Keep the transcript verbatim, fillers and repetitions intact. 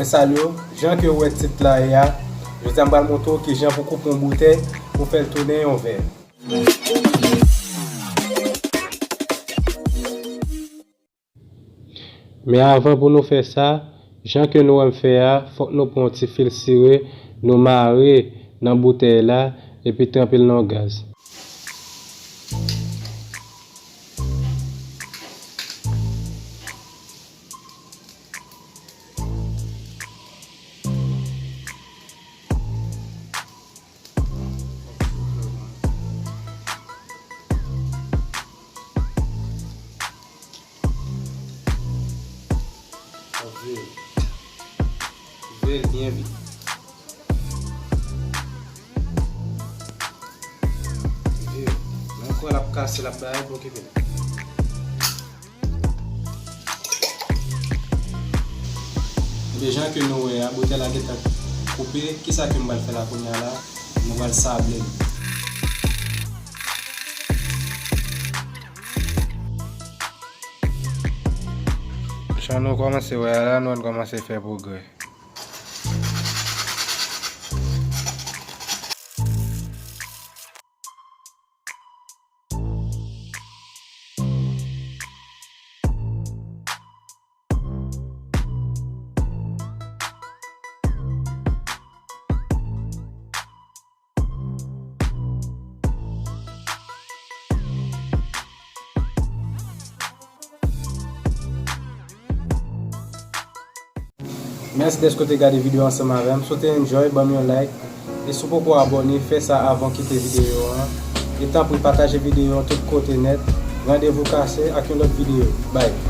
Mwen salye w, jan ke w wè tit la ye a, jodi a m pral montre w kijan pou koupe yon boutèy pou fè l tounen yon vè. Men avan pou nou fè sa, jan ke nou wè m fè a, fòk nou pran yon ti fil sire, nou mare nan boutèy la, epi tranpe l nan gaz. Vire. Vire l byen vit. Vire. Men kwè l ap kase, l ap bay, pa okipe l. Ebyen, jan ke nou wè a, boutèy la gentan koupe. Kisa ke m pral fè la kounye a la? Nou pral sable l. Jan nou kòmanse wè a la, nou ann kòmanse fè pwogrè. Mèsi dèske w te gade videyo ansanm avè m. Si w te enjoy, ban m yon like. E si w poko abòne, fè sa avan w kite videyo an. E tanpri, pataje videyo an tout kote nèt. Randevou kase ak yon lòt videyo. Bye!